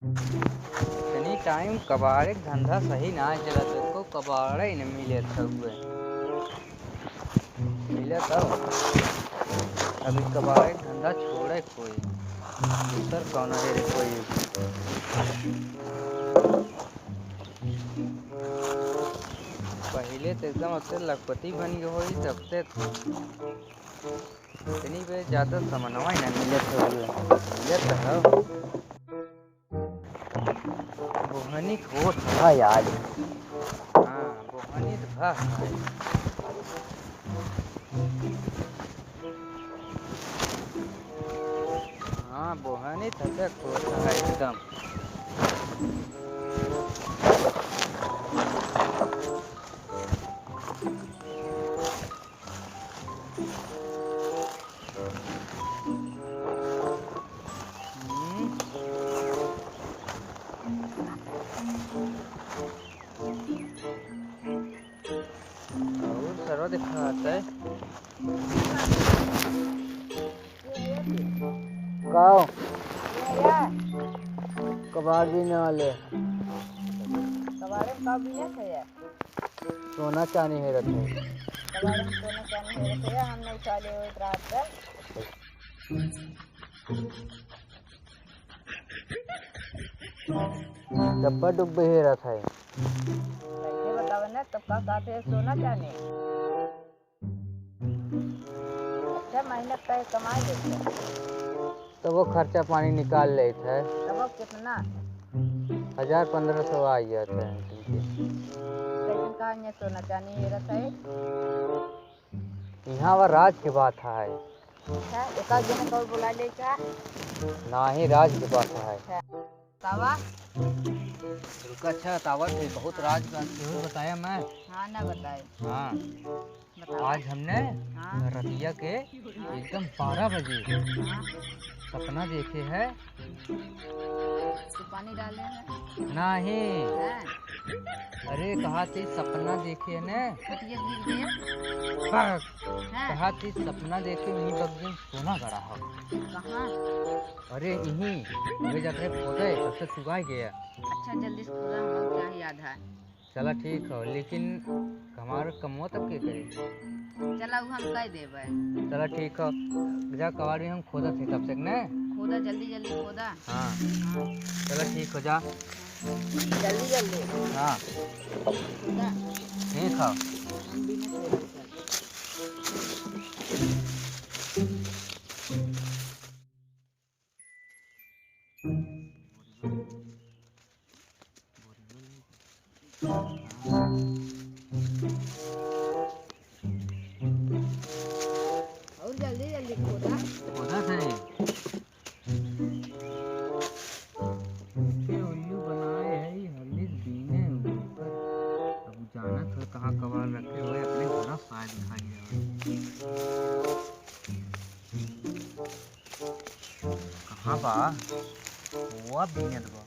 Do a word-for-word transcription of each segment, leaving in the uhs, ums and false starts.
इतनी टाइम कबाड़े के धंधा सही ना चलत, एको कबाड़े न मिलत हउए। मिलत हउ, अभी कबाड़े के धंधा छोड़े कोई, दूसर कौनो हेरे कोई। पहिले तो एकदम अब से लखपति बन गए होई, तब से इतनी बे ज्यादा समनवा ही ना मिलत हउए। मिलत हउ। बोहनी होत है आज। हाँ, बोहनी तो है। हाँ, बोहनी तो होत है एकदम। हम्म। और सरवा दिखात है। का हो? कबाड़ बीने वाले। कबाड़े में का बीने थे यार? सोना चानी हेरत है। कबाड़े में सोना चानी हेरत है, हम नहीं उठा ले होत रात का। डब्बा डुब्बे हेरत है। कैसे बतावे ना, तब का कहते हैं सोना चानी? अच्छा, मेहनत करे, कमाई लेते हैं। तो वो खर्चा पानी निकाल लेत है। तब वो कितना? हजार पन्द्रह सौ आ जात है। कैसन का यहाँ सोना चानी हेरत है? यहाँ वह राज के बात है। अच्छा, एका जने कौन बुला ले का? नाही, राज के बात है। अच्छा। तावा? रुका, अच्छा, तावा थे, बहुत राज का, जरूर बताया मैं। हाँ, ना बताए। हाँ। बताओ। आज हमने हाँ। रतिया के हाँ। एकदम बारह बजे हाँ। सपना देखे है। तो पानी डाले हैं? नाही। हाँ। अरे, कहा थे सपना देखे ने? खटिया गिर गया। हाँ। हाँ। कहा थे सपना देखे, वहीं बगल सोना गड़ा हो। कहाँ? अरे, इहीं, वे जात रहे खोदे, तब से चुगाई गया। अच्छा, जल्दी से खोदा, हमको क्या याद है। चला ठीक हो, लेकिन हमार कमवा तब के करे? चला, वो हम कह देबे। चला ठीक हो, जा कबाड़ में हम खोदत है तब से ने। खोदा, जल्दी जल्दी खोदा। हाँ। हाँ। चला ठीक हो, जा। जल्दी जल्दी। हाँ। खोदा। ठीक हो। हम भी ना खोदे सर। और जल्दी जल्दी खोदा। खोदा थे। उल्लू बनाए है हरलिस बीने ऊपर। अब जानत हो कहाँ कबाड़ रखे हुए, अपने घर शायद उठा लिया हो। कहाँ बा? वो बीनत बा।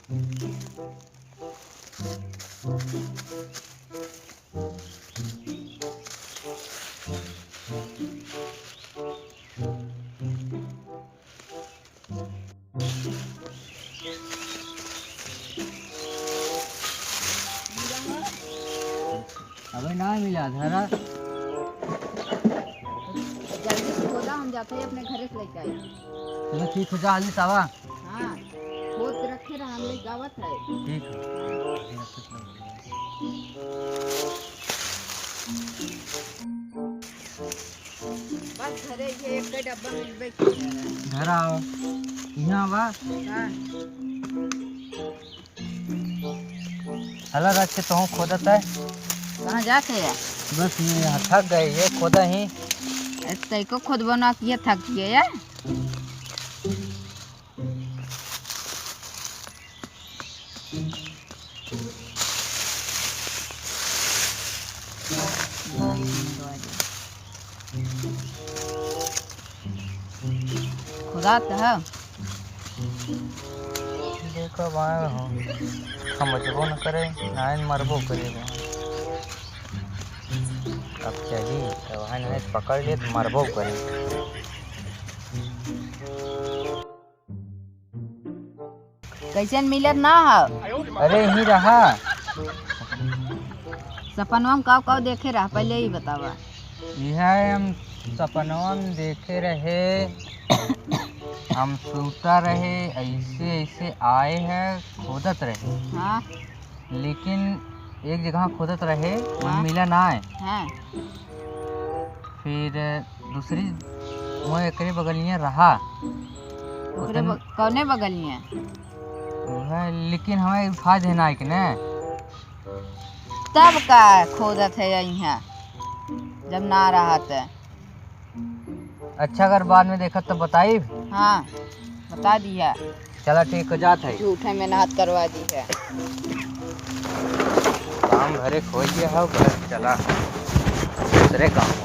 अबे ना मिला, धरा। जल्दी से खोदा, हम जाते हैं अपने घरे से लेके आई। चलो ठीक हो, जा, जल्दी से आवा। हाँ, खोद के रखे रहा, हम लेके आवत है। ठीक है। बस घरे ये एक डब्बा में बैठ के धरा हो। यहाँ बा। हाँ। हला रख के तोहूँ खोदत है। कहाँ जाके है? बस ये यहाँ थक गए, ये खोदा ही। ए, तैको खोदबो ना किए, थक गए है। खुदा त है। देखो भाई हो, समझबो न करे, नाइन मरबो करे बा। अब चली, तो वहाँ नहीं पकड़ ले तो मरबो करे। कैसन मिलत ना हो? अरे, यहीं रहा। सपनवा में काव काव देखे रहा, पहले ही बतावा। यह हम सपनवा में देखे रहे, हम सूता रहे, ऐसे ऐसे आए हैं, खोदत रहे। हाँ। लेकिन एक जगह खोदत रहे, वो हाँ। मिला ना है। हाँ। फिर दूसरी, वो एकरे बगलिया रहा। ओकरे उतन- ब-, कौने बगलिया? वह, लेकिन हमें उठा देना है कि नहीं? तब का खोदत है यहाँ, जब ना रहा त? अच्छा, अगर बाद में देखत तो बताइब। हाँ, बता दिया। चला ठीक हो, जात है। झूठे मेहनत करवा दी है। काम भरे खोज दिया है, बस चला दूसरे काम।